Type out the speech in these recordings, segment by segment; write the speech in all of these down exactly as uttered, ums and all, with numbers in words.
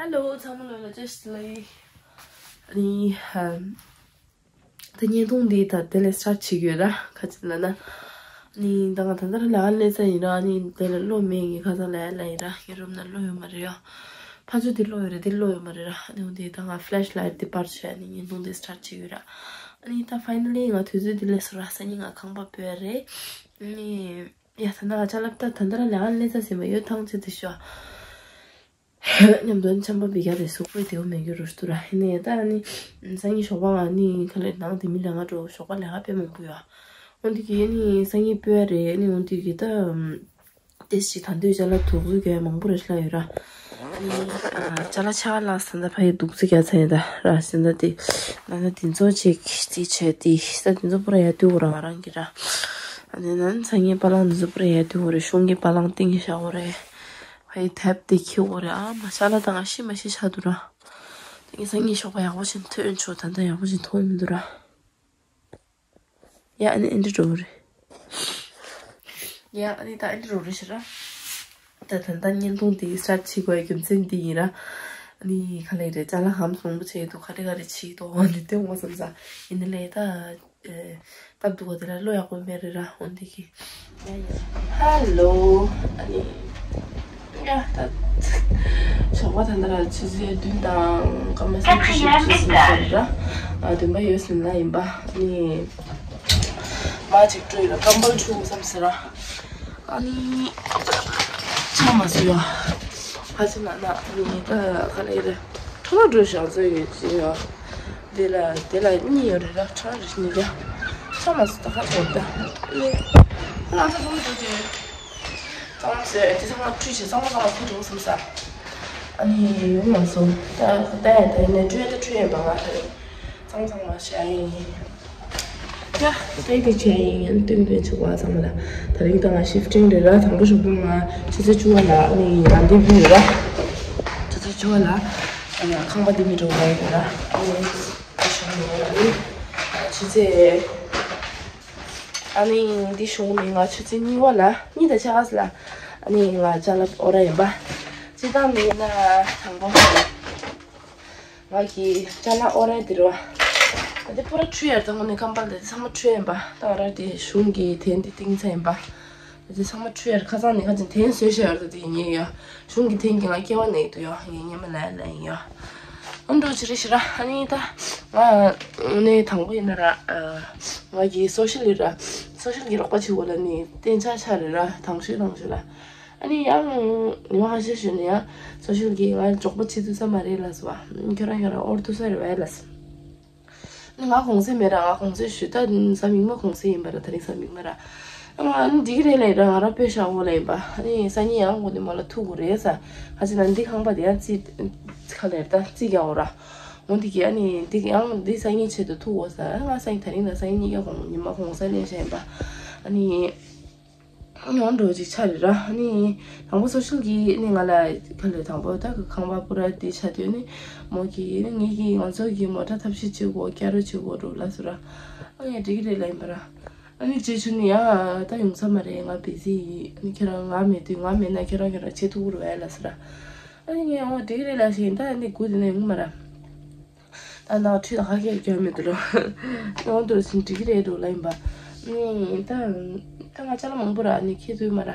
Hello ཚང་མ་ལོ་ལ་བཀྲ་ཤིས་བདེ་ལེགས། ཨ་ནི་ཧམ། ད་བརྙན་ཐུང་འདི་ད་དེ་ལས་སི་ཊར་ཊི་བྱེད་ཀྱི་ཡོད་ར། ཁ་ཅིག་ལ་ན། ཨ་ནི་ད་ང་ད་ལྟ་ར་ལས་ཀ་ལས་ས་ཡིན་ར། ཨ་ནི་དེ་ལ་གློག་མེད་ངས་ཁ་སང་ལས་ལ་ཡིན་ར། ངའི་རུམ་ན་གློག་ཡོད་མ་རེད་ཡ། ཕ་ཚོ་དེ་གློག་ཡོད་རེད། དེ་གློག་ཡོད་མ་རེད་ར། ཨ་ནི་འོ་དེ་ད་ང་ཕི་ལེ་ཤི་ལའི་ཊི་དེ་པར་བྱས། ཨ་ནི་བརྙན་ཐུང་དེ་སི་ཊར་ཊི་བྱེད་ཀྱི་ཡོད་ར། ཨ་ནི་ད་ཕའི་ནལ་ལི་ང་དུས་ཚོད་དེ་ལས་སོ་ར། སང་ཉིན་ང་ཁང་པ་སྤོས་རེད། ཨ་ནི། ཡ་ད་ལྟ་ང་ཅ་ལག་ད་ད་ལྟ་ར་ལས་ཀ་ལས་ས་ཟིན་པ་ཡོད། ཐང་ཆད་དེ་ཤོ། མཉམ་དུ་ཆམ་པ་བི་ག་དེ་སུག་པོའི་དེའུ་མེད་རྒྱུ་རུ་ཤི་ཏུ་ར། ཧེ་ནས་ད་ནི་སང་ཉིན་ཞོགས་པ་ང་ནི་ཁ་ལས་ནང་དེ་མི་ལས་ང་འགྲོ་ཞོགས་པ་ལས་ཀ་དཔེ་མང་པོ་ཡོད། འོན་ཏེ་གི་ནི་སང་ཉིན་སྤོས་རེད། ནི་འོན་ཏེ་གི་ད་དེ་ཞིག་ད་འདོད་ཅ་ལག་དུག་ཚོད་རྒྱག་མང་པོ་རེ་ཤི་ལ་ཡོད་ར། ནི་ཅ་ལག་ཆ་ལ་ས་ད་ཕ་ཡི་དུག་ཚོད་རྒྱག་ཚ་ཡིན་ད་ར། ས་ད་དེ་ན་ད་དེ་ཚོ་ཅིག་རྩིས་བྱས་ཏེ་ས་དེ་ཚོ་པུ་ར་ཡ་དུས་འོ་ར་ང་རང་གི་ར། ཨ་ནི་ན་སང་ཉིན་པ་ལང་དེ་ཚོ་པུ་ར་ཡ་དུས་འོ་རེད། གཞུང་གི་པ་ལང་ཏིང་ཤ་འོ་རེད། ཕ་ཡི་དེབ་དེ་ཁྱི་འོ་རེད། ཨ་མ་ཤ་ལ་ད་ང་ཤི་མ་ཤི་ཆགས་འདུག་ར། དེང་སང་ཉིན་ཞོགས་པ་ཡག་པོ་ཞིག་ཐོན་ཆོག་ད་ལྟ་ཡག་པོ་ཞིག་མཐོང་མི་འདུག་ར། ཡ་ཨ་ནི་ཨེ་འདྲ་འགྲོ་རེད། ཡ་ཨ་ནི་ད་ཨེ་འདྲ་འགྲོ་རེད་ཤི་ར། ད་ད་ལྟ་བརྙན་ཐུང་དེ་སི་ཊར་ཊི་བྱེད་དགོས་རྒྱུ་མཚན་འདི་ཡིན་ར། ཨ་ནི་ག་ལེ་རེད། ཅ་ལག་གམ་སོང་པོ་བྱས་འདུག་ག་རེ་ག་རེ་བྱེད་འདུག་འོ་ནི་དེ་འོ་བསམ་ས་ཡིན་ནི་ལས་ད། སྟབས་སྡུག་པ་དེ་ལ་བློ་ཡག་པོ་མེད་རེད་ར། འོན་ཏེ་གི། ཧ་ལོ། ཨ་ནི། ཡ་ད། ཞོགས་པ་ད་ལྟ་ར་ཆུ་ཚོད་བདུན་དང་སྐར་མ་སུམ་ཅུ་ཞེ་བཞི་ཙམ་ར། ཨ་བདུན་པ་ཡོད་ཟིན་ལ་ཡིན་པ། ཨ་ནི། མ་ཅིག་སྤྲོས་ལ་ཀམ་པལ་ཆུ་བསམ་ཟེར་ར། ཨ་ནི། ཆ་མ་སུ་ཡ། ཧ་ཅི་ན་ན་ཨ་ནི་ད་ག་ལེ་རེད། ཁྲོ་ལ་འགྲོ་ཞག་ཚོད་ཡོད་ཅི་ཡ། དེ་ལ་དེ་ལ་གཉིས་ཡོད་རེད་ར། ཁྲ་རེ་ཞིག་ནི་ར། ཁྲ་མ་སུ་ད་ཧ་གོ་ད། ལ་ད་ཚང་མ་འགྲོ་རྒྱུ། གཙང་མ་ཟོས་དེ་ཚང་མ་ཁྲུས་བྱས་གཙང་མ་གཙང་མ་ཁུ་འགྲོ་བསམ་ས། ཨ་ནི་ཡོང་མ་སོང་ད་ད་ཡ་ད་ཡིན་ན་ཁྲུས་ད་ཁྲུས་ཡས་པ་ང་ད་རེད། གཙང་མ་གཙང་མ་བྱས་ཡིན། ཡ་ད་ཡི་དེ་བྱས་ཡིན། ཡང་སྟོན་པའི་ཆུ་བ་ཚང་མ་ལ་ད་རིང་ད་ང་ཤིབ་ཊིང་རེད་ར། དང་པོ་ཞོགས་པ་ང་ཆུ་ཚོད་བཅུ་བ་ལ་ཨ་ནི་རང་འདེབས་རྒྱུ་ཡོད་ར། ཆུ་ཚོད་བཅུ་བ་ལ་ཨ་ནི་ཁང་པ་འདི་མི་འགྲོ་བ་ཡོད་ར། ཨ་ནི། ཆུ་ཚོད། ཨ་ནི་འདི་ཞུ་མི་ང་ཆུ་ཚོད་གཉིས་པ་ལ་གཉིས་དང་ཕྱེད་ཀ་ལ་ཨ་ནི་ང་ཅ་ལག་ཨོ་ར་ཡིན་པ། སྤྱི་བཏང་ནི་ན་དང་པོ་ང་གི་ཅ་ལག་ཨོ་ར་འདི་རུ་བ། འདི་པུ་ར་ཁྲུས་ཡར་དང་ནི་ཀམ་པལ་འདི་ཚང་མ་ཁྲུས་ཡིན་པ། ད་ཨོ་ར་འདི་གཞུང་གི་དེ་འདི་ཏིང་ཚ་ཡིན་པ། དེ་ཚང་མ་འཁྲུ་ཡར་ཁ་སང་ནས་ཁ་ཅིག་དེན་བཟོས་བཞག་ཡོད་རེད། དེ་ངས་ཡ་གཞུང་གི་དེན་གྱི་ང་སྐྱེ་བ་ནས་འདུག་ཡ། ངས་སྙེ་མ་ལ་ལ་ཡིན་ཡ། ཨ་འགྲོ་ཅི་རེད་ཤི་ར། ཨ་ནི་ད་ང་ནས་དང་པོ་ཡིན་ན་ར། ང་གི་སོ་ཤལ་ཡིན་ར། སོ་ཤལ་གྱི་རོགས་པ་བྱེད་དགོས་ལ་ནི་གཏན་ཆགས་ཆགས་རེད་ར། དང་ཤོས་དང་ཤོས་ལ། ཨ་ནི་ཡང་ཉི་མ་ཁ་ཤས་ཤོས་ནས་ཡ་སོ་ཤལ་གྱི་ང་གྲོགས་པོ་བྱེད་ཐུབ་ས་མ་རེད་ལ་སོ། ཁྱོད་རང་ཁྱོད་རང་ཨོར་ཐུབ་ས་རེད་བས་ལ་སོ། ང་གུང་སེང་མེད་ར། ང་གུང་སེང་ཞུས་ད་གཟའ་མིག་དམར་གུང་སེང་ཡིན་པ་ར། དེ་རིང་གཟའ་མིག་དམར་ར། ང་འདི་གི་རེད་ལ་ཡིན་ར། ང་ར་དཔེ་ཤག་འོ་ལ་ཡིན་པ། ཨ་ནི་སང་ཉིན་ཡང་དགོང་དེ་མོ་ལ་ཐུག་དགོས་རེད་ས། ཁ་ཅིག་ན་འདི་ཁང་པ་དེ་ཡང་རྩིས་ཁ་ལེར་ད་རྩིས་རྒྱག་འོ་ར། འོ་འདི་གི་ཨ་ནི་འདི་ཡང་འདི་སང་ཉིན་ཆེད་དུ་ཐུག་འོ་ས། ང་སང་ཉིན་དེ་རིང་དང་སང་ཉིན་གཉིས་ཀ་གུང་ཉི་མ་གུང་སེང་ལེན་བྱས་ཡིན་པ། ཨ་ནི། ཡང་འགྲོ་ཅིག་ཆ་རེད་ར། ནི་དང་པོ་སོ་ཤལ་གྱིས་ནི་ང་ལ་ག་ལེ་དང་པོ་ད་གི་ཁང་པ་པུ་ར་དེ་ཆ་དུས་ནི་མོ་གིས་ནི་ངེད་ཀྱིས་ང་ཚོ་གི་མོ་ཊ་ཐབས་ཤེས་བྱེད་དགོས། བསྐྱར་རོགས་བྱེད་དགོས་འགྲོ་ལ་སོ་ར། ཨ་ངས་འགྲིག་གི་རེད་ལ་ཡིན་པ་ར། ཨ་ནི་རྗེས་ཆུ་ནི་ཡང་ད་ཡོང་ས་མ་རེད། ང་བི་ཟི་ཡིན། ཨ་ནི་ཁྱེད་རང་ང་མེད་དུས་ང་མེད་ན་ཁྱེད་རང་ཁྱེད་རང་བྱེད་ཐུབ་ཀྱི་རེད་བས་ལ་སོ་ར། ཨ་ནི་ངས་ཨོ་འགྲིག་གི་རེད་ལ་ཞེས་ད་ནི་དགུ་དེ་ན་ཡོང་མ་ར། ད་ནག་ཁྲིད་ཧ་ཁེ་རྒྱ་མི་འདུག་ལོ། ང་འདུག་ཟིན་འགྲིག་གི་རེད་འདུག་ལ་ཡིན་པ། ནི་ད་ད་ང་ཅ་ལག་མང་པོ་ར་ནི་ཁྱེད་ཚོའི་མ་ར།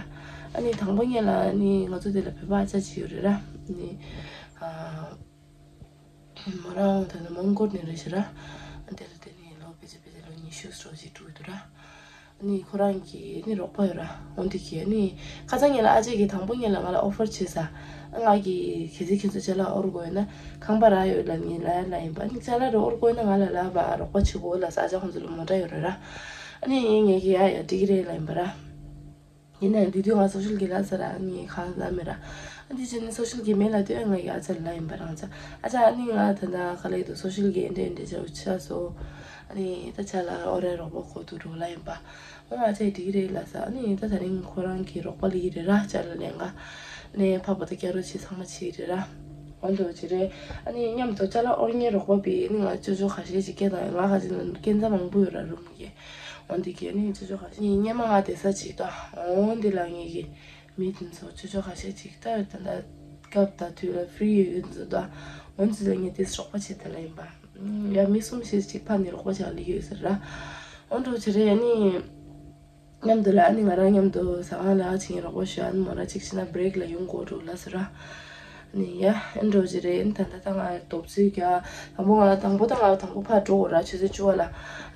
ཨ་ནི་དང་པོ་ཉིད་ལ་ནི་ང་ཚོ་དེ་ལ་བོད་པ་ཨ་ཅག་ཅིག་ཡོད་རེད་ར། ནི་ཨ་མོ་རང་ད་ནི་མོན་གྷོ་ནས་རེད་ཤི་ར། དེ་ལ་དེ་ནི་ལོ་ཕལ་ཆེར་ཕལ་ཆེར་ལོ་ཉི་ཤུ་ཙམ་ཞིག་འགྲོ་གི་འདུག་ར། ནི་ཁོ་རང་གི་ནི་རོགས་པ་ཡོད་ར། འོ་འདི་གི་ནི་ཁ་སང་ཉིན་ལ་ཨ་ཅེ་གི་དང་པོ་ཉིན་ལ་ང་ལ་ཨོ་ཕར་བྱས་ས། ང་གི་གལ་སྲིད་ཁྱེད་ཚོ་ཅ་ལག་ཨོར་དགོས་ན་ཁང་པ་རག་ཡོད་ལ་ནི་ལ་ལ་ཡིན་པ། ནི་ཅ་ལག་རེ་ཨོར་དགོས་ན་ང་ལ་ལ་བ་རོགས་པ་བྱེད་དགོས་ལ་ས། ཨ་ཅག་ཁོང་ཚོ་ལ་མོ་ཊ་ཡོད་རེད་ར། ཨ་ནི་ངས་གི་ཡ་ཡ་འགྲིག་གི་རེད་ལ་ཡིན་པ་ར། ཡིན་ནའང་དེ་དུས་ང་སོ་ཤལ་གྱི་ལ་ས་ར་ངས་གང་ལ་མེད་ར། ཨ་འདི་ཅི་ནི་སོ་ཤལ་གྱི་མེད་ལ་དུས་ང་གི་ཨ་ཅག་ལ་ཡིན་པ་རང་ཅག་ཨ་ཅག་ཨ་ནི་ང་ད་ད་ག་ལ་ཡིན་འདུག་སོ་ཤལ་གྱི་འདྲེ་འདྲེ་ཅག་ཆ་སོ། ཨ་ནི་ད་ཅག་ལ་ཨོ་རའི་རོགས་པ་གོ་ཐུག་འགྲོ་ལ་ཡིན་པ། ཨོ་ང་ཚོས་འགྲིག་རེད་ལ་ས། ཨ་ནི་ད་ད་རིང་ཁོ་རང་གི་རོགས་པ་ལི་རེད་ར། ཅ་ལག་ལེན་ག་ནས་ཕ་བུ་ད་སྐྱ་རོ་ཆེ་ཚང་མ་ཆེ་རེད་ར། འོན་ཏེ་ཅི་རེད། ཨ་ནི་མཉམ་དུ་ཅ་ལག་ཨོར་ཉེ་རོགས་པ་བི་ནི་ང་ཅོ་ཅོ་ཁ་ཤས་ཅིག་སྐད་དང་ང་ཁ་ཅིག་ན་སྐད་མཛའ་མང་པོ་ཡོད་ར་རུམ་གི། འོན་ཏེ་གི་ནི་ཅོ་ཅོ་ཁ་ཤས་ཉི་ཉི་མ་ང་དེ་ས་ཅིག་ད་འོན་ཏེ་ལ་ངེད་ཀྱི་མི་དེ་ཚོ་ཅོ་ཅོ་ཁ་ཤས་ཅིག་ད་ད་ད། སྐབས་དང་དུས་ལ་ཕི་རི་ཡོད་ཡོད་འཛུལ་ད། འོན་ཙི་ལ་ངས་དེ་རོགས་པ་བྱེད་དེ་ལ་ཡིན་པ། ཡ་མི་གསུམ་ཞིག་གཅིག་ཕ་ནི་རོགས་པ་བྱ་ལི་ཡོད་ཟེར་ར། འོན་འགྲོ་ཆེ་རེ་ཡ་ནི། མཉམ་དུ་ལ་ཨ་ནི་ང་རང་མཉམ་དུ་ཟ་ཁང་ལ་ཨ་ཆིང་རོགས་པ་ཞུ་ཨ་ནི་མོ་ར་གཅིག་ཕྱིན་ན་བྷི་རེག་ལ་ཡོང་དགོས་འགྲོ་ལ་ཟེར་ར། ཨ་ནི་ཡ་ཨེ་འགྲོ་ཆེ་རེ་ཨ་ནི་ད་ལྟ་ད་ང་དོབ་ཚུལ་རྒྱ་དང་པོ་ང་དང་པོ་ད་ང་དང་པོ་ཕར་འགྲོ་དགོས་ར་ཆུ་ཚོད་བཅུ་བ་ལ།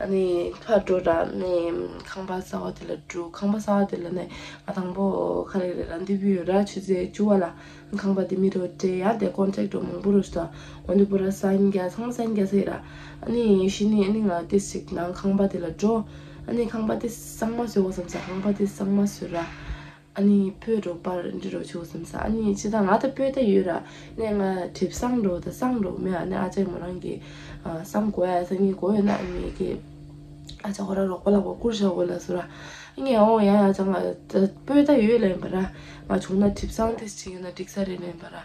ཨ་ནི་ཕར་འགྲོ་ར་ཨ་ནི་ཁང་པ་གསར་བ་དེ་ལ་འགྲོ་ཁང་པ་གསར་བ་དེ་ལ་ནི་ང་དང་པོ་ཁ་ལེ་རེ་ར་འདི་བུ་ཡོད་ར་ཆུ་ཚོད་བཅུ་བ་ལ། ཁང་པ་དེ་མི་རོ་སྤྲད་ཡ་དེ་ཀོན་ཊེག་འགྲོ་མང་པོ་རོ་ཞུ་དང་འོན་ཏེ་པུ་ར་སན་རྒྱ་ཚང་མ་སན་རྒྱ་ཟེར་ར། ཨ་ནི་ཤི་ནི་ཨ་ནི་ང་ཏི་ཞིག་ནང་ཁང་པ་དེ་ལ་འགྲོ། ཨ་ནི་ཁང་པ་དེ་གཙང་མ་བཟོས་འོ་བསམ་ས་ཁང་པ་དེ་གཙང་མ་བཟོས་ར། ཨ་ནི་སྤོས་འགྲོ་པར་འདི་རོ་ཆོ་བསམ་ས་ཨ་ནི་ཅི་ད་ང་ད་སྤོས་ད་ཡོད་ར། ནས་ང་གྲིབ་སང་འགྲོ་ད་སང་འགྲོ་མེད་ཨ་ནི་ཨ་ཅག་མོ་རང་གི་སང་གོ་ཡ་སང་ངི་གོ་ཡོད་ན་ཨ་ནི་གི་ཨ་ཅག་ཁོ་ར་རོགས་པ་ལ་གོ་བཀུར་བྱ་གོ་ལ་སུ་ར། ངས་འོང་ཡ་ཡ་ཅང་ང་སྤོས་ད་ཡོད་ལེན་པ་ར། ང་བྱུང་ན་གྲིབ་སང་ཏེ་ཅིག་ཡོད་ན་འགྲིག་ས་རེད་ལེན་པ་ར།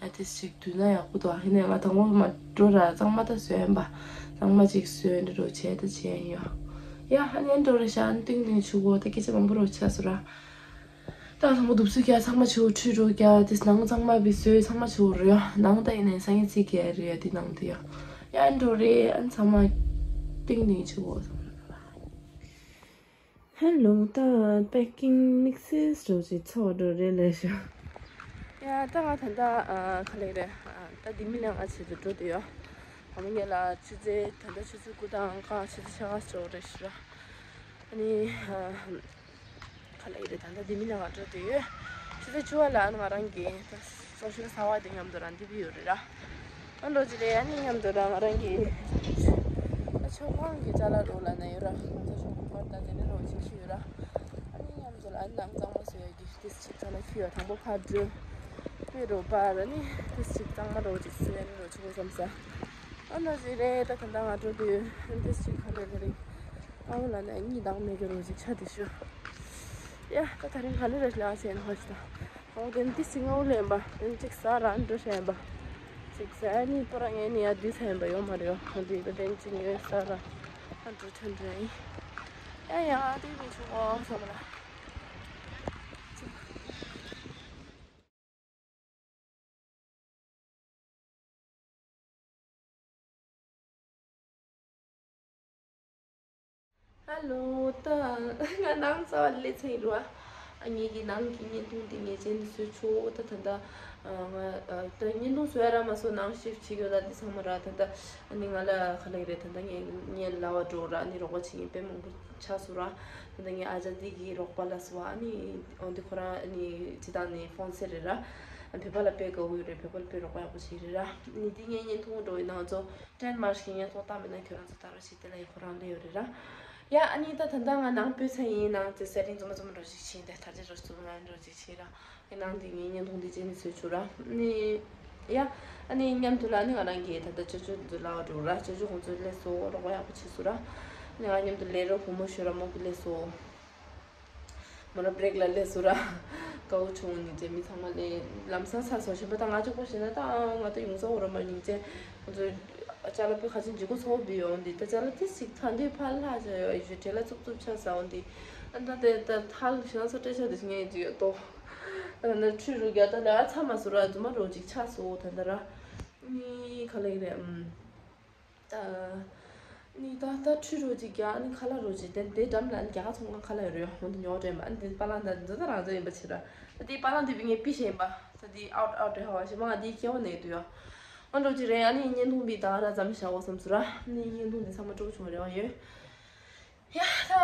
ཡ་ཏེ་ཅིག་དུས་ན་ཡག་པོ་འདུག་ཨ་ཧི་ནས་ང་དང་པོ་མ་འགྲོ་ར་གཙང་མ་ད་བཟོས་ཡིན་པ། གཙང་མ་ཅིག་བཟོས་འདི་རོ་བྱས་ད་བྱས་ཡིན་ཡོ། ཡ་ཨ་ནི་འགྲོ་ར་ཤ་ཨ་ནི་ཏིང་ཏིང་ཆུ་གོ་ད་སྐད་ཆ་མང་པོ་རོ་ཆ་སུ་ར། ད་དང་པོ་དུབ་སུ་རྒྱ་ཚང་མ་ཆུ་ཁྲུས་རོ་རྒྱ་ཏེ་ནང་གཙང་མ་བི་བཟོས་ཚང་མ་ཆུ་རོ་ཡ་ནང་ད་ཡིན་ནས་སང་ཡིན་ཚིག་གི་རེད་ཡ་དེ་ནང་དུ་ཡ། ཡ་འགྲོ་རེད་ཨ་ནི་ཚང་མ་ཏིང་ཏིང་ཆུ་གོ་ཚང་མ། ཧེ་ལོ། ད་པེ་ཀིང་དམིགས་བསལ་འགྲོ་ཅིག་ཚོགས་འགྲོ་རེད་ལས་ཤོ། ཡ་ད་ང་ད་ལྟ་ཨ་ག་ལེ་རེད་ཨ་ད་འདི་མི་ལ་ང་ཆེད་དུ་འགྲོ་དུ་ཡོད། ཨ་མ་ངེད་ལ་ཆུ་ཚོད་ད་ལྟ་ཆུ་ཚོད་དགུ་དང་གང་ཆུ་ཚོད་ཕྱེད་ཀ་འགྲོ་རེད་ཤི་ར། ཨ་ནི་ཨ་ག་ལེ་རེད་ད་ལྟ་འདི་མི་ལ་ང་འགྲོ་དུ་ཡོད། ཆུ་ཚོད་བཅུ་བ་ལ་ང་རང་གི་ད་སོ་ཤོ་ཟ་བ་དེ་མཉམ་དུ་རང་འདི་བི་ཡོད་རེད་ར། ཨ་འགྲོ་ཅི་རེད་ཨ་ནི་མཉམ་དུ་ར་ང་རང་གི་ཨ་ཆོག་ཁང་གི་ཅ་ལག་རོ་ལ་ན་ཡོད་ར་ཁོང་ཚོ་ཆོག་ཁང་ད་དེ་ནས་རོ་ཅིག་ཤི་ཡོད་ར། ཨ་ནི་མཉམ་དུ་ལ་ཨ་ནི་ནང་གཙང་མ་བཟོ་ཡ་གི་ཏིས་ཅིག་ཚ་ན་ཁྱི་ཡོད་དང་པོ་ཕར་འགྲོ། ཁྱི་རོ་པ་ར་ནི་ཏིས་ཅིག་གཙང་མ་རོ་ཅིག་སུ་ཡ་ནི་རོ་ཅིག་གོ་བསམ་ས། ཨ་ན་ཟི་རེད་ད་ག་འདྲ་ང་འགྲོ་དུས་ཏིས་ཅིག་ག་རེ་ག་རེ། ཨ་བོ་ལ་ནི་གཉིད་འདང་མེད་གི་རོ་ཅིག་ཆ་དེ་ཤོ། ཡ་ད་ད་རིང་ག་ལེ་རེ་ལ་ཆེན་ཧོ་ཤི་ད། ཨོ་དེ་ནི་ཏིས་ཅིག་ང་བོ་ལེན་པ་དེ་ནི་ཅིག་ས་ར་འགྲོ་ཤ་ཡིན་པ། ཅིག་ས་ནི་པོ་ར་ངས་ནི་ཡ་དུས་ས་ཡིན་པ་ཡོད་མ་རེད་ཨོ་དེ་ད་དེ་ནི་ཅིག་ངས་ས་ར། ཨ་འགྲོ་ཐོན་འགྲོ་ཡིན། ཡ་ཡ་དེ་མི་ཆུང་ཨོ་བསམ་ལ། ཧ་ལོ། ད་ང་ནང་ཚ་བ་ལས་ཚན་རུ་ཨ། ངེད་ཀྱི་ནང་གི་བརྙན་ཐུང་དེ་ངས་ཅན་བཟོས་ཆོག་ད་ད་ད། ང་ད་བརྙན་ཐུང་བཟོས་ཡ་ར་མ་སོ་ནང་ཤིབ་བྱེད་ཡོད་ད་དེ་ཚང་མ་ར་ད་ད། ཨ་ནི་ང་ལ་ག་ལ་ཡི་རེད་ད་ད་ངས་ངས་ལ་བ་འགྲོ་ར་ཨ་ནི་རོགས་པ་བྱེད་ཡིན་དཔེ་མང་པོ་ཆགས་སོང་ར། ད་ད་ངས་ཨ་ཅག་འདི་གི་རོགས་པ་ལ་སོ་ཨ་ནི་འོན་ཏེ་ཁོ་རང་ཨ་ནི་ཅི་ད་ནི་ཧྥོན་སེ་རེད་ར། བོད་པ་ལ་དཔེ་དགའ་བོ་ཡོད་རེད། བོད་པ་ལ་དཔེ་རོགས་པ་ཡག་པོ་བྱེད་རེད་ར། ནི་འདི་ངས་བརྙན་ཐུང་འགྲོ་ཡི་ནང་ཚོ་ཀྲན་མར་ཤི་བརྙན་ཐུང་བཏང་མེད་ན་ཁྱོད་རང་ཚོ་ད་ར་ཞིག་དེ་ལ་ཡི་ཁོ་རང་ལས་ཡོད་རེད་ར། ཡ་ཨ་ནི་ད་ད་ད་ང་ནང་སྤོས་ཚ་ཡིན་ནང་ཚེ་སེ་རིང་ཚོ་མ་ཚོ་མ་འགྲོ་ཞིག་ཕྱིན་ཏེ་ཐར་ཅེ་རོ་ཚོ་མ་འགྲོ་ཞིག་ཕྱིན་ར། ངས་ནང་འདི་ངས་བརྙན་ཐུང་འདི་ཅན་ནི་བཟོས་ཆུ་ར། ནི་ཡ་ཨ་ནི་མཉམ་དུ་ལ་ནི་ང་རང་གིས་ད་ད་ཅོ་ཅོ་འདི་ལ་འགྲོ་ར་ཅོ་ཅོ་ཁོང་ཚོ་ལས་སོ་རོགས་པ་ཡག་པོ་བྱེད་སོ་ར། ནི་ང་མཉམ་དུ་ལས་རོགས་བུ་མོ་ཤོད་ར་མོ་གི་ལས་སོ། མོ་ར་བྷི་རེག་ལ་སླེབས་སོང་ར། དཀའ་བོ་བྱུང་ནི་རྗེས་མི་ཚང་མ་ལས་ལམ་སང་ཚར་སོང་ཞིམ་པ་དང་ང་གཅིག་པོ་བྱས་ན་ད་ང་ད་ཡོང་ས་འོ་ར་མ་ཉིན་ཅན་ཁོང་ཚོ་ཅ་ལག་པོ་ཁ་ཆེན་ཇི་གོ་ཚོ་བི་ཡོང་འདི་ད་ཅ་ལག་ཏི་ཞིག་ཚ་འདི་ཕར་ལྷག་བྱ་ཡོད་ཨི་ཞུ་བྲེལ་ལ་ཚུབ་ཚུབ་ཆགས་ས་འོ་འདི་ཨ་ད་དེ་ད་ཐལ་ཞང་ས་སྤྲད་ཆ་དེ་ངས་ཅི་ཡོད་དོ། ད་ན་ཁྲུས་རུ་རྒྱ་ད་ལ་ཨ་ཚ་མ་སོ་ར་རྫུན་མ་རོ་ཅིག་ཆགས་སོ་ད་ད་ར། ནི་ག་ལེགས་རེད་ཨམ། ད། ནི་ད་ད་ཁྲུས་རོ་ཅིག་རྒྱག་ནི་ཁ་ལག་རོ་ཅིག་དེ་དེ་འགྲམ་ལ་ནི་རྒྱ་གར་ཚོང་ཁང་ཁ་ལག་ཡོད་རེད་ཡོང་དུ་ཉོ་དྲན་པ་ཨ་ནི་དེ་པ་ལང་ད་འདི་ད་རང་ཚོ་ཡིན་པ་ཕྱིར་ར། ད་དེ་པ་ལང་དེ་བི་ངས་པི་ཤེས་ཡིན་པ་ད་དེ་ཨའུ་ཨའུ་དེ་ཧ་བ་ཞེ་མ་ང་དེ་སྐྱེ་བ་ནས་དུ་ཡོ། ཨ་འགྲོ་ཅིག་རེད་ཨ་ནི་བརྙན་ཐུང་པི་ད་ར་ཙམ་བཞག་འོ་བསམ་སུ་ར་ནི་བརྙན་ཐུང་དེ་ཚང་མ་སྤྲོ་བྱུང་རེ་བ་ཡོད། ཡ་ད་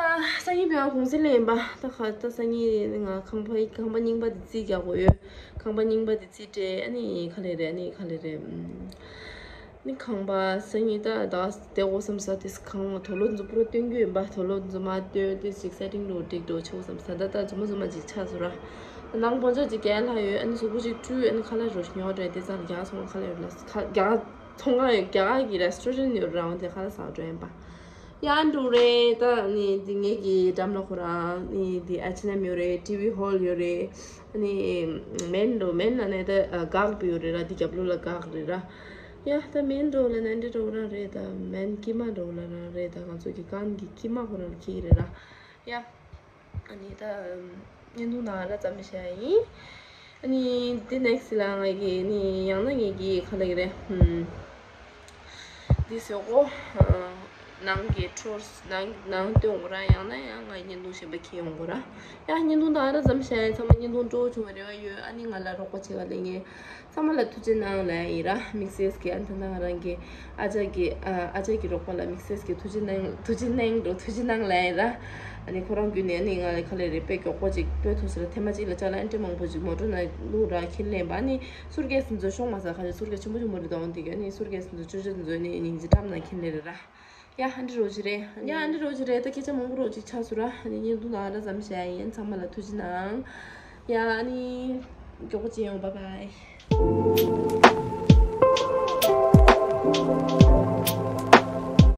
སང་ཉིན་པའི་གུང་སེང་ལ་ཡིན་པ་ད་ཁ་ད་སང་ཉིན་ང་ཁང་པ་ཁང་པ་རྙིང་པ་དེ་རྩིས་རྒྱག་དགོས་ཡོད། ཁང་པ་རྙིང་པ་དེ་རྩིས་སྤྲད་ཨ་ནི་ག་ལེ་རེད་ཨ་ནི་ག་ལེ་རེད། ཨམ། ནི་ཁང་པ་སང་ཉིན་ད་ད་བསྡད་དགོས་བསམ་ས་དེ་ཁང་དུག་ལོག་འཛུ་པུ་ར་སྟོན་རྒྱུ་ཡིན་པ་དུག་ལོག་འཛུ་མ་སྟོན་དེ་ཅིག་སེ་ཊིང་རུ་འགྲིག་འགྲོ་ཆོག་བསམ་ས་ད་ད་རྫུན་མ་རྫུན་མ་ཅིག་ཆགས་སོང་ར། ནང་དཔོན་ཆ་ཅིག་གས་ལྷག་ཡོད་ཨ་ནི་གཟུགས་པོ་ཅིག་བཀྲུས་ཨ་ནི་ཁ་ལག་རོ་ཉོ་རེད་དེ་ཚང་རྒྱ་གར་ཚོང་ཁ་ལག་ཡོད་ལ་ཁ་རྒྱ་གར་ཚོང་ཁང་ཡོད་རྒྱ་གར་གི་རེ་སི་ཊོ་རན་ཡོད་ར་འོན་དེ་ཁ་ལག་ཟ་འགྲོ་ཡིན་པ། ཡང་འགྲོ་རེད་ད་ནི་འདི་ངེད་ཀྱི་འགྲམ་ལ་ཁོ་རང་ནི་འདི་ཨེཆ་ཨེན་ཨེམ་ཡོད་རེད་ཊི་ཝི་ཧོལ་ཡོད་རེད། ནི་མེན་འགྲོ་མེན་ན་ནི་ད་གག་པ་ཡོད་རེད་ར་འདི་རྒྱབ་ལོགས་ལ་གག་རེད་ར། ཡ་ད་མེན་འགྲོ་ལ་ནི་འདི་འགྲོ་རང་རེད་ད་མེན་ཀི་མ་འགྲོ་ལ་རང་རེད་ད་ང་ཚོ་གི་གང་གི་ཀི་མ་ཁོ་རང་ལ་ཁྱི་རེད་ར། ཡ་ཨ་ནི་ད་བརྙན་ཐུང་ནང་ལ་ཙམ་བཤད་ཡིན། ཨ་ནི་འདི་ནེག་སི་ལ་ང་གི་ནི་ཡང་ན་ངེད་ཀྱི་ག་ལ་གི་རེད། ཧུམ། འདི་ཟེར་གོ། ནང་གི་ཁྲོར་ནང་ནང་སྟོན་གོ་ར། ཡང་ན་ཡང་ང་བརྙན་ཐུང་གཞན་པ་འཁྱེར་ཡོང་གོ་ར། ཡང་བརྙན་ཐུང་དང་ཨ་ར་ཙམ་བཤད་ཡ། ཚང་མ་བརྙན་ཐུང་སྤྲོ་བོ་བྱུང་བ་རེ་བ་ཡོད། ཨ་ནི་ང་ལ་རོགས་པ་བྱེད་ག་ལེ་ངས། ཚང་མ་ལ་ཐུགས་རྗེ་གནང་ལབ་ཡིན་ར། དམིགས་བསལ་གྱི་ཨ་ནི་ད་ང་རང་གི་ཨ་ཅག་གི་ཨ་ཨ་ཅག་གི་རོགས་པ་ལ་དམིགས་བསལ་གྱི་ཐུགས་རྗེ་གནང་ཐུགས་རྗེ་གནང་འགྲོ་ཐུགས་རྗེ་གནང་ལབ་ཡིན་ར། ཨ་ནི་ཁོ་རང་བརྒྱུད་ནས་ཨ་ནི་ང་ལ་ག་ལེ་རེད་དཔེ་མགྱོགས་པོ་ཅིག་སྤོས་ཐུབ་ཟེར། ཐེངས་མ་གཅིག་ལ་ཅ་ལག་ཨེ་འདྲ་མང་པོ་ཅིག་མོ་ཊ་ནང་བླུགས་ར་འཁྱེར་ལེན་པ། ཨ་ནི་སུར་ཀེས་འཛོལ་ཤོང་མ་ཟ། ཁ་ཅིག་སུར་ཀེས་ཆེན་པོ་ཆེན་པོ་རེད་དང་དེ་ག་ཨ་ནི་སུར་ཀེས་འཛོལ་ཅོ་ཅོ་འཛོལ་ནས་ཨ་ནི་འཛིན་གྲྭ་ནང་འཁྱེར་ལེན་རེད་ར། ཡ་ཨ་འདྲ་རོ་ཅི་རེད། ཡ་ཨ་འདྲ་རོ་ཅི་རེད། ད་སྐད་ཆ་མང་པོ་རོ་ཅིག་ཆགས་སོང་ར། ཨ་ནི་བརྙན་ཐུང་ནང་ཨ་ར་ཙམ་བཤད་ཡིན། ཚང་མ་ལ་ཐུགས་རྗེ་གནང་། ཡ་ཨ་ནི་མགྱོགས་པོ་ཅིག་ཡོང་། བཱའི་བཱའི།